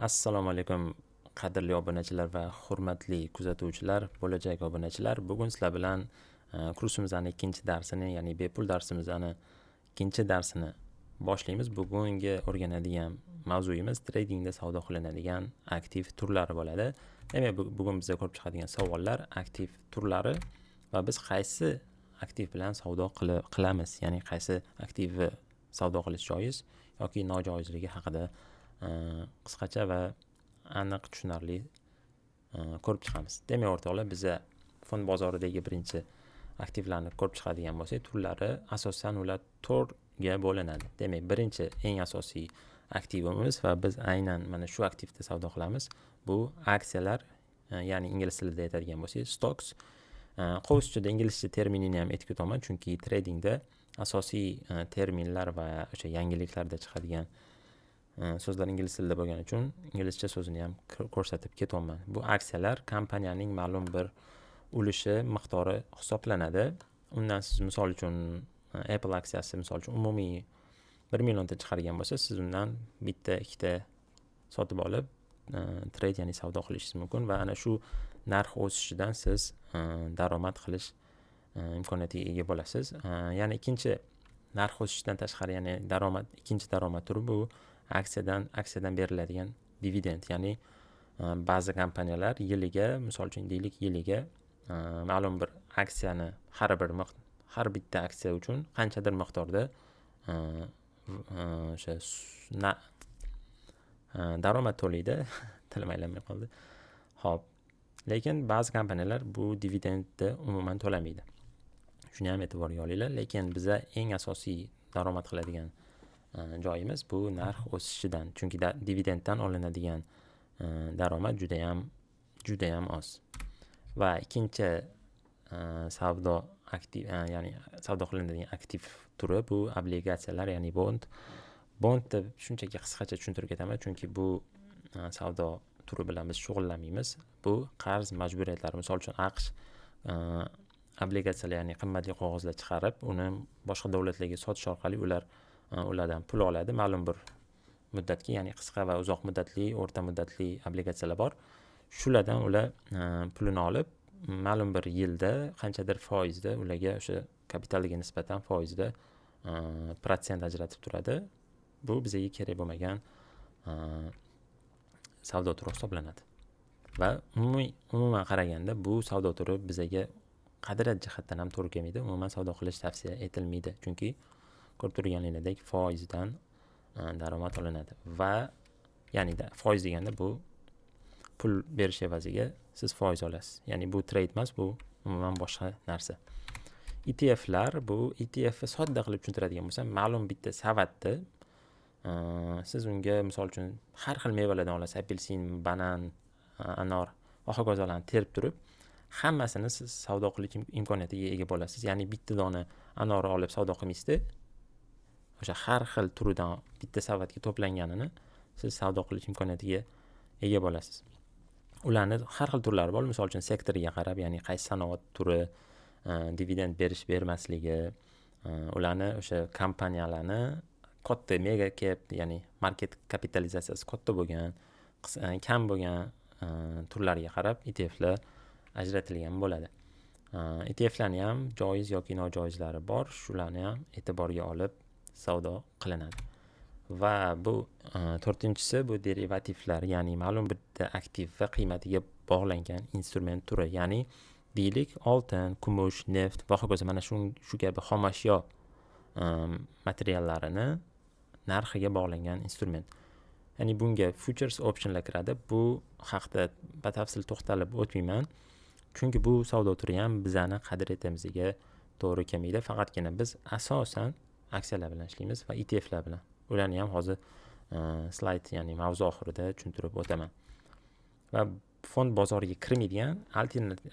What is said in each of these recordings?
Assalomu alaykum, qadrli obunachilar va hurmatli kuzatuvchilar, bo'lajak obunachilar. Bugun sizlar bilan kursimizni ikkinchi darsini, ya'ni bepul darsimizni ikkinchi darsini boshlaymiz. Bugungi o'rganadigan mavzuyimiz tradingda savdo qilinadigan aktiv turlari bo'ladi. Demak, bugun biza ko'rib chiqadigan savollar aktiv turlari va biz qaysi aktiv bilan savdo qilamiz, ya'ni qaysi aktivni savdo qilish joiz yoki nojoizligi haqida qisqacha va aniq, tushunarli ko'rib chiqamiz. Demak, o'rtoqlar, biza fond bozoridagi birinchi aktivlarni ko'rib chiqadigan bo'lsak, turlari asosan ular to'rtga bo'linadi. Demak, birinchi eng asosiy aktivimiz va biz aynan mana shu aktivda savdo qilamiz, bu aksiyalar, ya'ni ingliz tilida aytadigan bo'lsak, stocks. Qovuschada inglizcha terminini ham aytib ketaman, chunki tradingda asosiy terminlar va o'sha yangiliklarda chiqadigan so'zlar ingliz tilida bo'lgani uchun inglizcha so'zini ham ko'rsatib ketyapman. Bu aksiyalar kompaniyaning ma'lum bir ulushi, miqdori hisoblanadi. Undan siz, misol uchun, Apple aksiyasi, misol uchun, umumiy 1 millionta chiqargan bo'lsa, siz undan bitta, ikkita sotib olib, trade, ya'ni savdo qilishingiz mumkin va ana shu narx o'sishidan siz daromad qilish imkoniyatiga ega bo'lasiz. Yana ikkinchi narx o'sishidan tashqari, ya'ni daromad, ikkinchi daromad turi bu aksiyadan beriladigan dividend, ya'ni ba'zi kompaniyalar yiliga, misol uchun, deylik, yiliga ma'lum bir aksiyani har bitta aksiya uchun qanchadir miqdorda o'sha daromad to'laydi. Tilim aylanmay qoldi. Ho'p, lekin ba'zi kompaniyalar bu dividendni umuman to'lamaydi, shuni ham e'tiborga olinglar. Lekin biza eng asosiy daromad qiladigan joyimiz bu narx o'sishidan, chunki dividenddan olinadigan daromad judayam, judayam oz. Va ikkinchi savdo aktiv, ya'ni savdo qilinadigan aktiv turi bu obligatsiyalar, ya'ni bond. Bondni shunchaki qisqacha tushuntirib ketaman, chunki bu savdo turi bilan biz shug'ullanmaymiz. Bu qarz majburiyatlari. Misol uchun, AQSh obligatsiyalar, ya'ni qimmatli qog'ozlar chiqarib, uni boshqa davlatlarga sotish orqali ular ulardan pul oladi ma'lum bir muddatga, ya'ni qisqa va uzoq muddatli, o'rta muddatli obligatsiyalar bor. Shulardan ular pulini olib, ma'lum bir yilda qanchadir foizda ularga o'sha kapitaliga nisbatan foizda protsent ajratib turadi. Bu bizga kerak bo'lmagan savdo turi hisoblanadi va umuman qaraganda bu savdo turi bizaga qadriyat jihatdan ham to'g'ri kelmaydi, umuman savdo qilish tavsiya etilmaydi, chunki ko'rib turganinglardek foizdan daromad olinadi va ya'ni foiz deganda bu pul berish evaziga siz foiz olasiz, ya'ni bu trade emas, bu umuman boshqa narsa. ETFlar. Bu ETFni sodda qilib tushuntiradigan bo'lsam, ma'lum bitta savatni siz unga, misol uchun, har xil mevalardan olasiz, apelsin, banan, anor va hokazolarni terib turib, hammasini siz savdo qilish imkoniyatiga ega bo'lasiz. Ya'ni bitta dona anorni olib savdo qilmaysizda, o'sha har xil turidan bitta savatga to'planganini siz savdo qilish imkoniyatiga ega bo'lasiz. Ularni har xil turlari bor, misol uchun, sektoriga qarab, ya'ni qaysi sanoat turi, dividend berish bermasligi, ularni o'sha kompaniyalarni katta mega cap, ya'ni market kapitalizatsiyasi katta bo'lgan, kam bo'lgan turlariga qarab ETFlar ajratilgan bo'ladi. ETFlarni ham joiz yoki nojoizlari bor, shularni ham e'tiborga olib savdo qilinadi. Va bu to'rtinchisi bu derivativlar, ya'ni ma'lum bitta aktiv va qiymatiga bog'langan instrument turi, ya'ni deylik, oltin, kumush, neft va hokazo, mana shu kabi xomashyo materiallarini narxiga bog'langan instrument. Ya'ni bunga futures, optionlar kiradi. Bu haqda batafsil to'xtalib o'tmayman, chunki bu savdo turi ham bizani qadriyatimizga to'g'ri kelmaydi. Faqatgina biz asosan aksiyalar bilan ishlaymiz va ETFlar bilan. Ularni ham hozir slayd, ya'ni mavzu oxirida tushuntirib o'taman. Va fond bozoriga kirmaydigan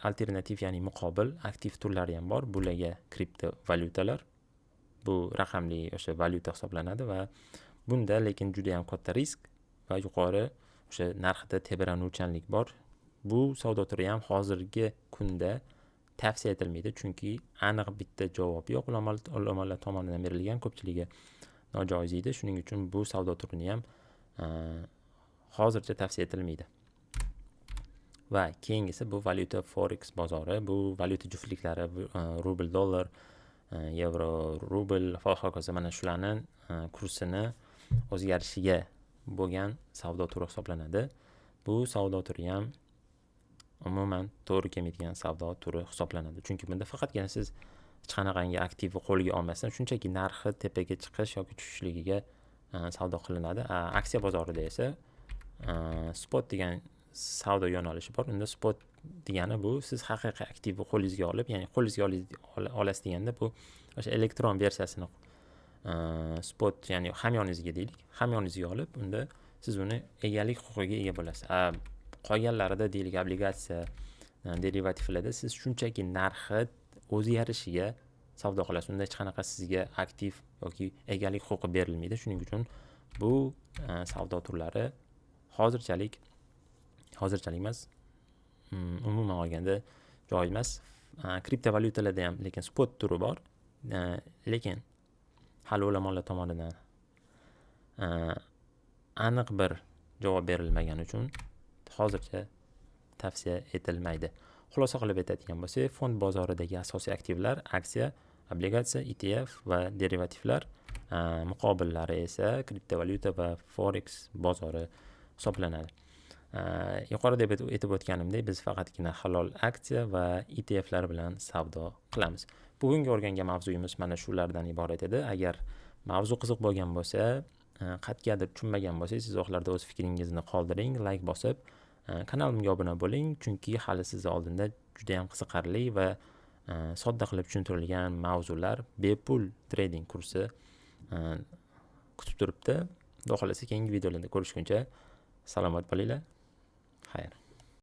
alternativ, ya'ni muqobil aktiv turlari ham bor. Bularga kriptovalyutalar, bu raqamli o'sha valyuta hisoblanadi va bunda lekin juda yam katta risk va yuqori o'sha narxida tebranuvchanlik bor. Bu savdo turi ham hozirgi kunda tavsiya etilmaydi, chunki aniq bitta javob yo'q ulamolar tomonidan berilgan, ko'pchiligi nojoiz edi. Shuning uchun bu savdo turini ham Hozircha tavsiya etilmaydi. Va keyingisi bu valyuta forex bozori, bu valyuta juftliklari, rubl dollar, yevro rubl va hokazo, mana shularni kursini o'zgarishiga bo'lgan savdo turi hisoblanadi. Bu savdo turi ham umuman to'g'ri kelmaydigan savdo turi hisoblanadi. Chunki bunda faqatgina siz hech qanaqangi aktivni qo'lga olmasdan, shunchaki narxi tepaga chiqish yoki tushishligiga savdo qilinadi. Aksiya bozorida esa spot degan savdo yo'nalishi bor. Unda spot degani bu siz haqiqiy aktivni qo'lingizga olib, ya'ni qo'lingizga olasiz deganda, bu o'sha elektron versiyasini spot, ya'ni hamyoningizga deylik, hamyoningizga olib, unda siz uni egalik huquqiga ega bo'lasiz. Qolganlarida, deylik, obligatsiya, derivativlarda siz shunchaki narxi o'zgarishiga savdo qilasiz. Unda hech qanaqa sizga aktiv yoki egalik huquqi berilmaydi. Shuning uchun bu savdo turlari hozirchalik emas, umuman olganda joiz emas. Kriptovalyutalarda ham lekin spot turi bor, lekin hali ulamolar tomonidan aniq bir javob berilmagani uchun hozircha tavsiya etilmaydi. Xulosa qilib aytadigan bo'lsak, fond bozoridagi asosiy aktivlar aksiya, obligatsiya, ETF va derivativlar, muqobillari esa kriptovalyuta va forex bozori hisoblanadi. Yuqorida aytib o'tganimdek, biz faqatgina halol aksiya va ETFlar bilan savdo qilamiz. Bugungi o'rgangan mavzuyimiz mana shulardan iborat edi. Agar mavzu qiziq bo'lgan bo'lsa, qayergadir tushunmagan bo'lsangiz, izohlarda o'z fikringizni qoldiring, layk bosib, kanalimga obuna bo'ling, chunki hali sizni oldinda juda ham qiziqarli va sodda qilib tushuntirilgan mavzular, bepul trading kursi kutib turibdi. Xudo xohlasa, keyingi videolarda ko'rishguncha salomat bo'linglar.